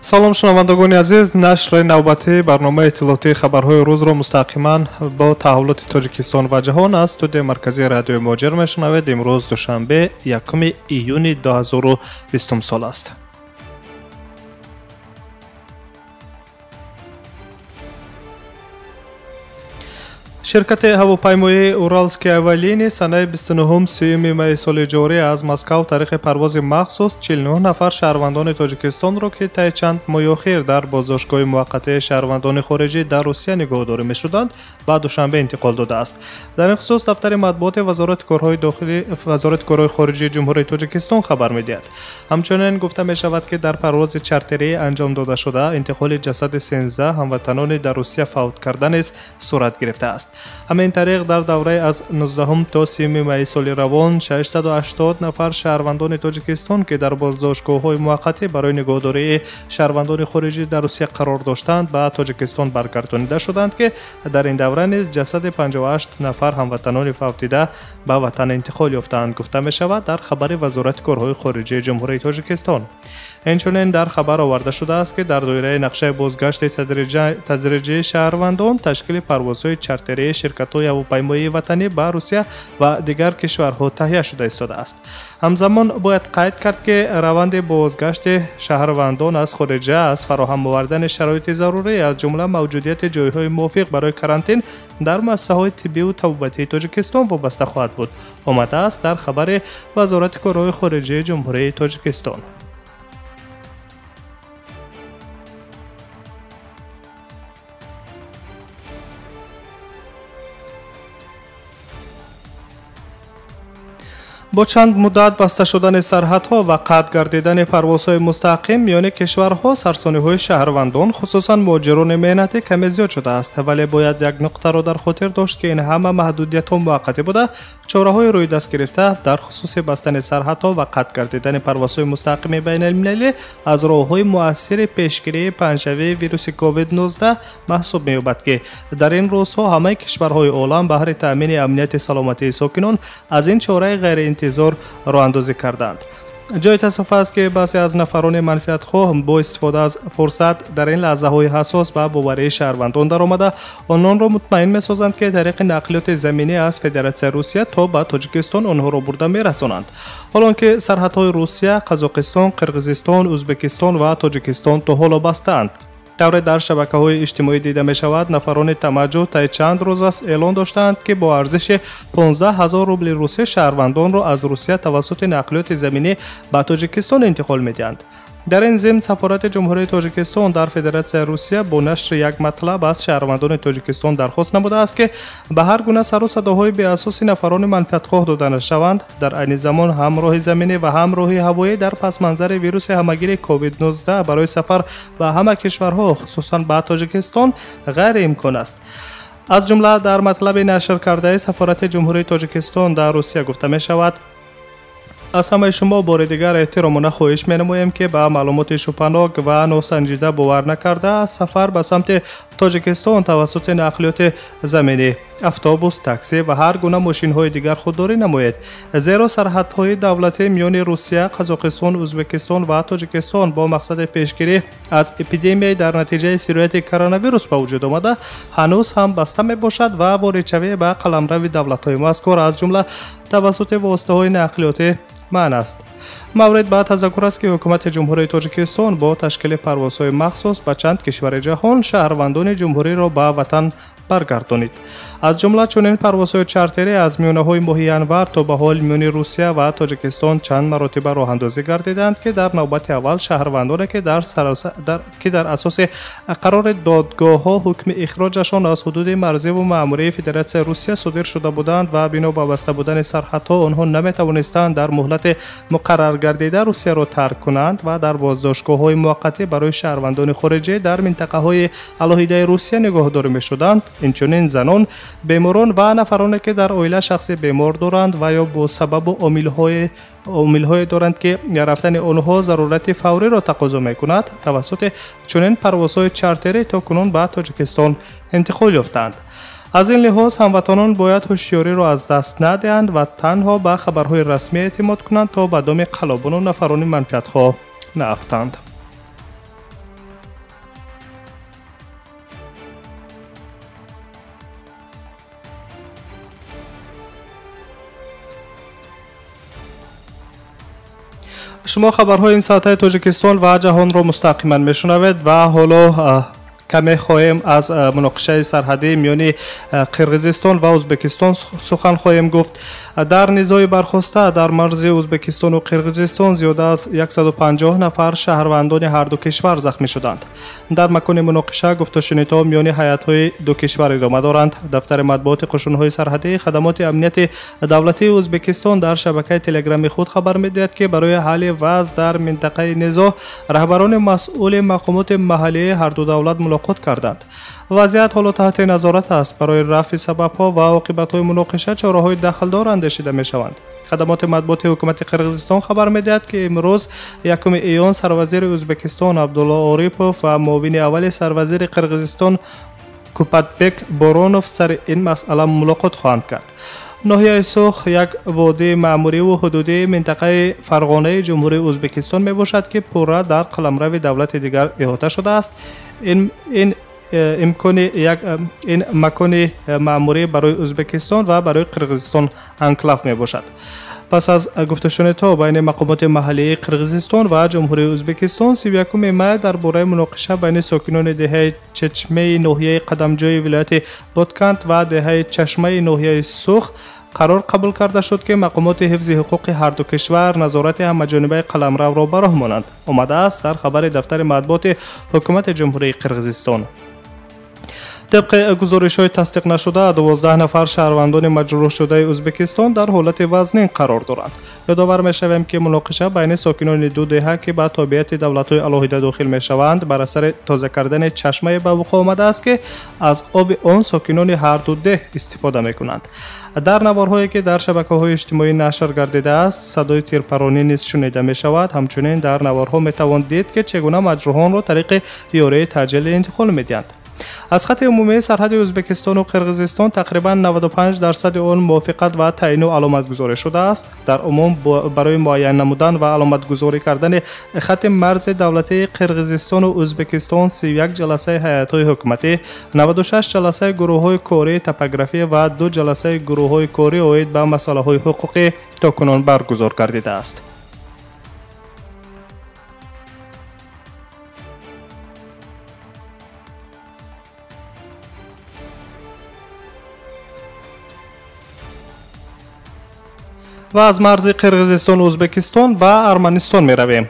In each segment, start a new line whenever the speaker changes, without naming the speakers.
Салом, шунавандагони азиз. Нашри навбатии барномаи иттилоотии хабарҳои рӯзро мустақиман бо таҳаввулоти Тоҷикистон ва ҷаҳон аз студияи марказии радиои Муҳоҷир мешунавед. Имрӯз душанбе, 1 июни 2020 сол аст. Ширкати ҳавопаймоии Уралские авиалинии санаи 29-30 майи соли ҷорӣ аз Москав тариқи парвози махсус 49 нафар шаҳрвандони Тоҷикистонро, ки таи чанд моҳи охир дар боздоштгоҳи муваққатии шаҳрвандони хориҷӣ дар Русия нигоҳдорӣ мешуданд, ба Душанбе интиқол додааст. Дар ин хусус дафтари матбуоти Вазорати корҳои хориҷии Ҷумҳурии Тоҷикистон хабар медиҳад. Ҳамчунин гуфта мешавад, ки дар парвози чартерии анҷом додашуда интиқоли ҷасади 13 ҳамватанони дар Русия фавт карда низ сурат гирифтааст. Ҳамин тариқ дар давраи аз 19 то 30 майи соли равон 680 нафар шаҳрвандони Тоҷикистон, ки дар боздоштгоҳҳои муваққатӣ барои нигоҳдории шаҳрвандони хориҷӣ дар Русия қарор доштанд, ба Тоҷикистон баргардонида шуданд, ки дар ин давра низ ҷасади 58 нафар ҳамватанони фавтида ба ватан интиқол ёфтаанд, гуфта мешавад дар хабари Вазорати корҳои хориҷии Ҷумҳурии Тоҷикистон. Инчунин дар хабар оварда шудааст, ки дар доираи нақшаи бозгашти тадриҷии шаҳрвандон ташкили парвозҳои чартерии ширкатҳои ҳавопаймоии ватанӣ ба Русия ва дигар кишварҳо таҳия шуда истодааст. Ҳамзамон бояд қайд кард, ки раванди бозгашти шаҳрвандон аз хориҷа аз фароҳам овардани шароити зарурӣ, аз ҷумла мавҷудияти ҷойҳои мувофиқ барои карантин дар муассисаҳои тиббиву табобатии Тоҷикистон вобаста хоҳад буд, омадааст дар хабари Вазорати корҳои хориҷии Ҷумҳурии Тоҷикистон. Бо чанд муддат баста шудани сарҳадҳо ва қатъ гардидани парвозҳои мустақим миёни кишварҳо сарсониҳои шаҳрвандон, хусусан муҳоҷирони меҳнатӣ, каме зиёд шудааст. Вале бояд як нуқтаро дар хотир дошт, ки ин ҳама маҳдудиятҳо муваққатӣ буда, чораҳои рӯи даст гирифта дар хусуси бастани сарҳадҳо ва қатъ гардидани парвозҳои мустақими байналмилалӣ аз роҳҳои муассири пешгирии паҳншавии вируси COVID-19 маҳсуб меёбад, ки дар ин рӯзҳо ҳамаи кишварҳои олам баҳри таъмини амнияти саломатии сокинон аз ин чораи ғайриинтизор роҳандозӣ карданд. Ҷои таассуф аст, ки баъзе аз нафарони манфиатхоҳ бо истифода аз фурсат дар ин лаҳзаҳои ҳассос ба боварии шаҳрвандон даромада, ононро мутмаин месозанд, ки тариқи нақлиёти заминӣ аз Федератсияи Русия то ба Тоҷикистон онҳоро бурда мерасонанд. Ҳолон ки сарҳадҳои Русия, Қазоқистон, Қирғизистон, Ӯзбекистон ва Тоҷикистон то ҳоло бастаанд. Тавре дар шабакаҳои иҷтимоӣ дида мешавад, нафарони тамаҷҷӯ таи чанд рӯз аст эълон доштаанд, ки бо арзиши 15 000 рубли русӣ шаҳрвандонро аз Русия тавассути нақлиёти заминӣ ба Тоҷикистон интиқол медиҳанд. Дар ин зимн Сафорати Ҷумҳурии Тоҷикистон дар Федератсияи Русия бо нашри як матлаб аз шаҳрвандони Тоҷикистон дархост намудааст, ки ба ҳар гуна сару садоҳои беасоси нафарони манфиатхоҳ дода нашаванд. Дар айни замон ҳам роҳи заминӣ ва ҳам роҳи ҳавоӣ дар пасманзари вируси ҳамагири COVID-19 барои сафар ба ҳама кишварҳо, хусусан ба Тоҷикистон, ғайриимкон аст. Аз ҷумла дар матлаби нашр кардаи Сафорати Ҷумҳурии Тоҷикистон дар Русия гуфта мешавад: аз ҳамаи шумо бори дигар эҳтиромона хоҳиш менамоем, ки ба маълумоти шубҳанок ва носанҷида бовар накарда, сафар ба самти Тоҷикистон тавассути нақлиёти заминӣ, автобус, таксӣ ва ҳар гуна мошинҳои дигар худдорӣ намоед, зеро сарҳадҳои давлатӣ миёни Русия, Қазоқистон, Ӯзбекистон ва Тоҷикистон бо мақсади пешгирӣ аз эпидемияи дар натиҷаи сирояти коронавирус ба вуҷуд омада ҳанӯз ҳам баста мебошад ва воридшавӣ ба қаламрави давлатҳои мазкур, аз ҷумла тавассути воситаҳои нақлиётӣ, манъ аст. Маврид ба тазаккур аст, ки Ҳукумати Ҷумҳурии Тоҷикистон бо ташкили парвозҳои махсус ба чанд кишвари ҷаҳон шаҳрвандони ҷумҳуриро ба ватан баргардонид. Аз ҷумла чунин парвозҳои чартерӣ аз миёнаҳои моҳи январ то ба ҳол миёни Русия ва Тоҷикистон чанд маротиба роҳандозӣ гардиданд, ки дар навбати аввал шаҳрвандоне, ки дар асоси қарори додгоҳҳо ҳукми ихроҷашон аз ҳудуди марзиву маъмурии Федератсияи Русия содир шуда буданд ва бино ба баста будани сарҳадҳо онҳо наметавонистанд дар муҳлати муқарраргардида Русияро тарк кунанд ва дар боздоштгоҳҳои муваққатӣ барои шаҳрвандони хориҷӣ дар минтақаҳои алоҳидаи Русия нигоҳдорӣ мешуданд. Инчунин занон, беморон ва нафароне, ки дар оила шахси бемор доранд ва ё бо сабабу омилҳое доранд, ки рафтани онҳо зарурати фавриро тақозо мекунад, тавассути чунин парвозҳои чартерӣ то кунун ба Тоҷикистон интиқол ёфтаанд. Аз ин лиҳоз ҳамватанон бояд ҳушёриро аз даст надиҳанд ва танҳо ба хабарҳои расмӣ эътимод кунанд, то ба доми қаллобону нафарони манфиатхоҳ наафтанд. Шумо хабарҳои ин соатаи Тоҷикистон ва ҷаҳонро мустақиман мешунавед ва ҳоло каме хоҳем аз муноқишаи сарҳадӣ миёни Қирғизистон ва Ӯзбекистон сухан хоҳем гуфт. Дар низои бархоста дар марзи Ӯзбекистону Қирғизистон зиёда аз 150 нафар шаҳрвандони ҳарду кишвар захмӣ шуданд. Дар макони муноқиша гуфтушунидҳо миёни ҳайатҳои ду кишвар идома доранд. Дафтари матбуоти қушунҳои сарҳадии хадамоти амнияти давлатии Ӯзбекистон дар шабакаи телеграми худ хабар медиҳад, ки барои ҳалли вазъ дар минтақаи низоъ раҳбарони масъули мақомоти маҳаллии ҳарду давлат мулоқот карданд. Вазъият ҳоло таҳти назорат аст. Барои рафъи сабабҳо ва оқибатҳои муноқиша чораҳои дахлдор андешида мешаванд. Хадамоти матбуоти ҳукумати Қирғизистон хабар медиҳад, ки имрӯз 1 июн сарвазири Ӯзбекистон Абдулло Орипов ва муовини аввали сарвазири Қирғизистон Купатбек Боронов сари ин масъала мулоқот хоҳанд кард. Ноҳияи Сух як водии маъмуриву ҳудудии минтақаи Фарғонаи Ҷумҳурии Ӯзбекистон мебошад, ки пурра дар қаламрави давлати дигар иҳота шудааст. Ин макони маъмурӣ барои Ӯзбекистон ва барои Қирғизистон анклав мебошад. Пас аз гуфтушунидҳо байни мақомоти маҳаллии Қирғизистон ва Ҷумҳурии Ӯзбекистон 31 май дар бораи муноқиша байни сокинони деҳаи Чечмаи ноҳияи Қадамҷои вилояти Ботканд ва деҳаи Чашмаи ноҳияи Сух қарор қабул карда шуд, ки мақомоти ҳифзи ҳуқуқи ҳарду кишвар назорати ҳамаҷонибаи қаламравро ба роҳ монанд. Омадааст дар хабари дафтари матбуоти ҳукумати Ҷумҳурии Қирғизистон. Тибқи гузоришҳои тасдиқ нашуда, 12 нафар шаҳрвандони маҷрӯҳшудаи Ӯзбекистон дар ҳолати вазнин қарор доранд. Ёдовар мешавем, ки муноқиша байни сокинони ду деҳа, ки ба тобеияти давлатҳои алоҳида дохил мешаванд, бар асари тоза кардани чашмае ба вуқӯъ омадааст, ки аз оби он сокинони ҳарду деҳ истифода мекунанд. Дар наворҳое, ки дар шабакаҳои иҷтимоӣ нашр гардидааст, садои тирпаронӣ низ шунида мешавад. Ҳамчунин дар наворҳо метавон дид, ки чӣ гуна маҷрӯҳонро тариқи ёрии таъҷилӣ интиқол медиҳанд. Аз хати умумии сарҳади Ӯзбекистону Қирғизистон тақрибан 95% он мувофиқат ва таъину аломатгузорӣ шудааст. Дар умум барои муайян намудан ва аломатгузорӣ кардани хати марзи давлатии Қирғизистону Ӯзбекистон 31 ҷаласаи ҳайатҳои ҳукуматӣ, 96 ҷаласаи гурӯҳҳои кории топографӣ ва 2 ҷаласаи гурӯҳҳои корӣ оид ба масъалаҳои ҳуқуқӣ то кунун баргузор гардидааст. Ва аз марзи Қирғизистону Ӯзбекистон ба Арманистон меравем.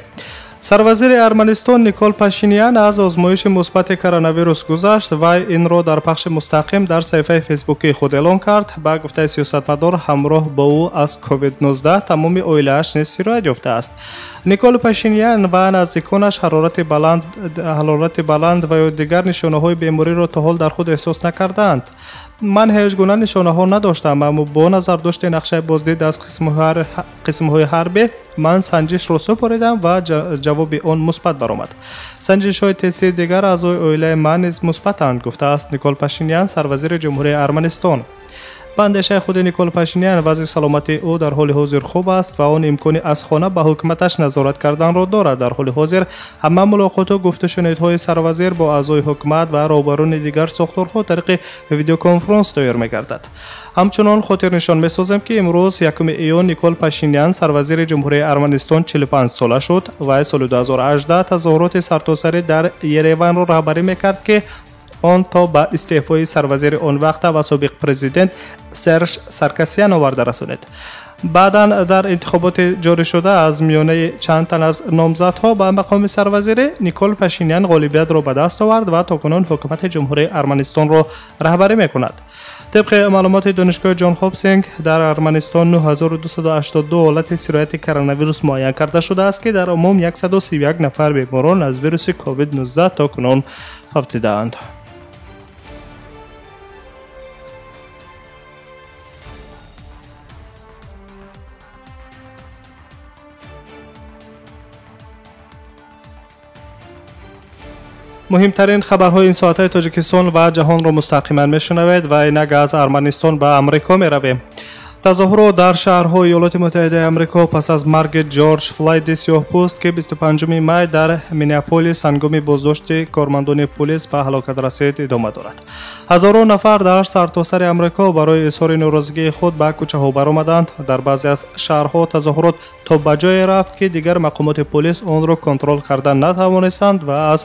Сарвазири Арманистон Никол Пашинян аз озмоиши мусбати коронавирус гузашт ва инро дар пахши мустақим дар саҳифаи фейсбукии худ эълон кард. Ба гуфтаи сиёсатмадор, ҳамроҳ бо ӯ аз COVID-19 тамоми оилааш низ сироят ёфтааст. Никол Пашинян ва наздиконаш ҳарорати баланд ва ё дигар нишонаҳои бемориро то ҳол дар худ эҳсос накардаанд. Ман ҳеҷ гуна нишонаҳо надоштам, аммо бо назардошти нақшаи боздид аз қисмҳои ҳарбӣ ман санҷишро супоридам ва ҷавоби он мусбат баромад. Санҷишҳои тестии дигар аъзои оилаи ман низ мусбатанд, гуфтааст Никол Пашинян, сарвазири Ҷумҳурии Арманистон. Ба андешаи худи Никол Пашинян, вазъи саломатии ӯ дар ҳоли ҳозир хуб аст ва он имкони аз хона ба ҳукуматаш назорат карданро дорад. Дар ҳоли ҳозир ҳама мулоқоту гуфтушунидҳои сарвазир бо аъзои ҳукумат ва роҳбарони дигар сохторҳо тариқи видеоконференс доир мегардад. Ҳамчунон хотирнишон месозем, ки имрӯз 1 июн Никол Пашинян, сарвазири Ҷумҳурии Арманистон, 45 сола шуд ва соли 2018 тазоҳуроти сартосарӣ дар Ереванро раҳбарӣ мекард, ки он то ба истеъфои сарвазири он вақта ва собиқ президент Серж Саркасян оварда расонид. Баъдан дар интихоботи ҷорӣшуда аз миёнаи чанд тан аз номзадҳо ба мақоми сарвазирӣ Никол Пашинян ғолибиятро ба даст овард ва то кунун ҳукумати Ҷумҳурии Арманистонро раҳбарӣ мекунад. Тибқи маълумоти донишгоҳи Ҷон Хопкинс, дар Арманистон 9282 ҳолати сирояти коронавирус муайян карда шудааст, ки дар умум 131 нафар беморон аз вируси COVID-19 то кунун фавтидаанд. Муҳимтарин хабарҳои ин соатаи Тоҷикистон ва ҷаҳонро мустақиман мешунавед ва инак аз Арманистон ба Амрико меравем. Тазоҳурот дар шаҳрҳои Иёлоти Муттаҳидаи Амрико пас аз марги Ҷорҷ Флойди сиёҳпӯст, ки 25 май дар Миннеаполис ҳангоми боздошти кормандони полис ба ҳалокат расид, идома дорад. Ҳазорон нафар дар сартосари Амрико барои изҳори норозигии худ ба кӯчаҳо баромаданд. Дар баъзе аз шаҳрҳо тазоҳурот то ба ҷое рафт, ки дигар мақомоти полис онро контрол карда натавонистанд ва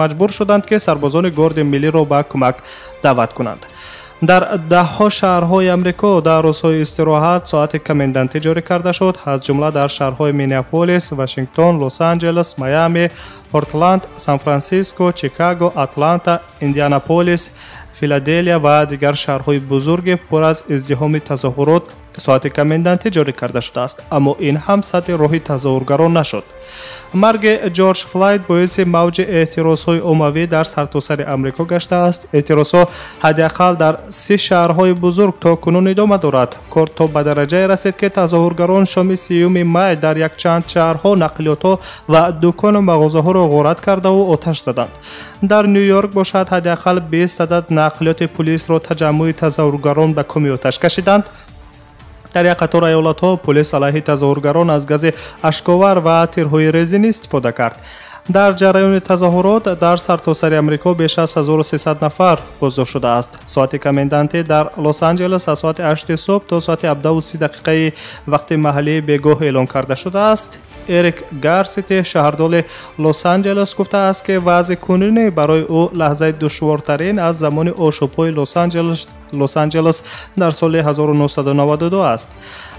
маҷбур шуданд, ки сарбозони Горди миллиро ба кӯмак даъват кунанд. Дар даҳҳо шаҳрҳои Амрико дар рӯзҳои истироҳат соати комендантӣ ҷорӣ карда шуд, аз ҷумла дар шаҳрҳои Миннеаполис, Вашингтон, Лос-Анҷелес, Майами, Портланд, Сан-Франсиско, Чикаго, Атланта, Индианаполис, Филаделфия ва дигар шаҳрҳои бузурги пур аз издиҳоми тазоҳурот соати комендантӣ ҷорӣ карда шудааст, аммо ин ҳам садди роҳи тазоҳургарон нашуд. Марги Ҷорҷ Флойд боиси мавҷи эътирозҳои оммавӣ дар сартосари Амрико гаштааст. Эътирозҳо ҳадди ақал дар 30 шаҳрҳои бузург то кунун идома дорад. Кор то ба дараҷае расид, ки тазоҳургарон шоми 30 май дар якчанд шаҳрҳо нақлиётҳо ва дукону мағозаҳоро ғорат кардаву оташ заданд. Дар Ню-Йорк бошад, ҳадди ақал 20 адад нақлиёти полисро таҷаммуи тазоҳургарон ба коми оташ кашиданд. Дар як қатор аёлатҳо полис алайҳи тазоҳургарон аз гази ашковар ва тирҳои резинӣ истифода кард. Дар ҷараёни тазоҳурот дар сартосари Амрико беш аз 1300 нафар боздошт шудааст. Соати комендантӣ дар Лос-Анҷелес аз соати 8 субҳ то соати 17:30 дақиқаи вақти маҳаллии бегоҳ эълон карда шудааст. Эрик Гарсити, шаҳрдори Лос-Анҷелес, гуфтааст, ки вазъи кунунӣ барои ӯ лаҳзаи душвортарин аз замони ошӯбҳои Лос-Анҷелес дар соли 1992 аст.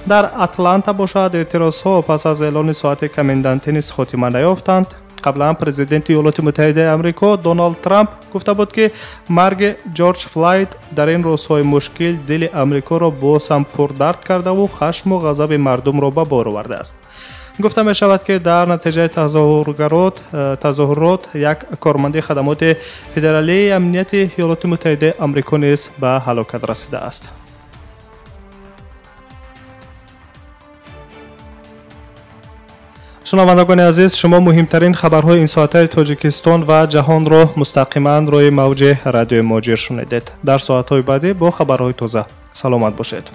Дар Атланта бошад, эътирозҳо пас аз эълони соати комендантӣ низ хотима наёфтанд. Қаблан президенти Иёлоти Муттаҳидаи Амрико Доналд Трамп гуфта буд, ки марги Ҷорҷ Флойд дар ин рӯзҳои мушкил дили Амрикоро боз ҳам пурдард кардаву хашму ғазаби мардумро ба бор овардааст. Гуфта мешавад, ки дар натиҷаи тазоҳурот як корманди хадамоти федералии амнияти Иёлоти Муттаҳидаи Амрико низ ба ҳалокат расидааст. Шунавандагони азиз, шумо муҳимтарин хабарҳои ин соатаи Тоҷикистон ва ҷаҳонро мустақиман рӯи мавҷи радиои Муҳоҷир шунидед. Дар соатҳои баъдӣ бо хабарҳои тоза. Саломат бошед.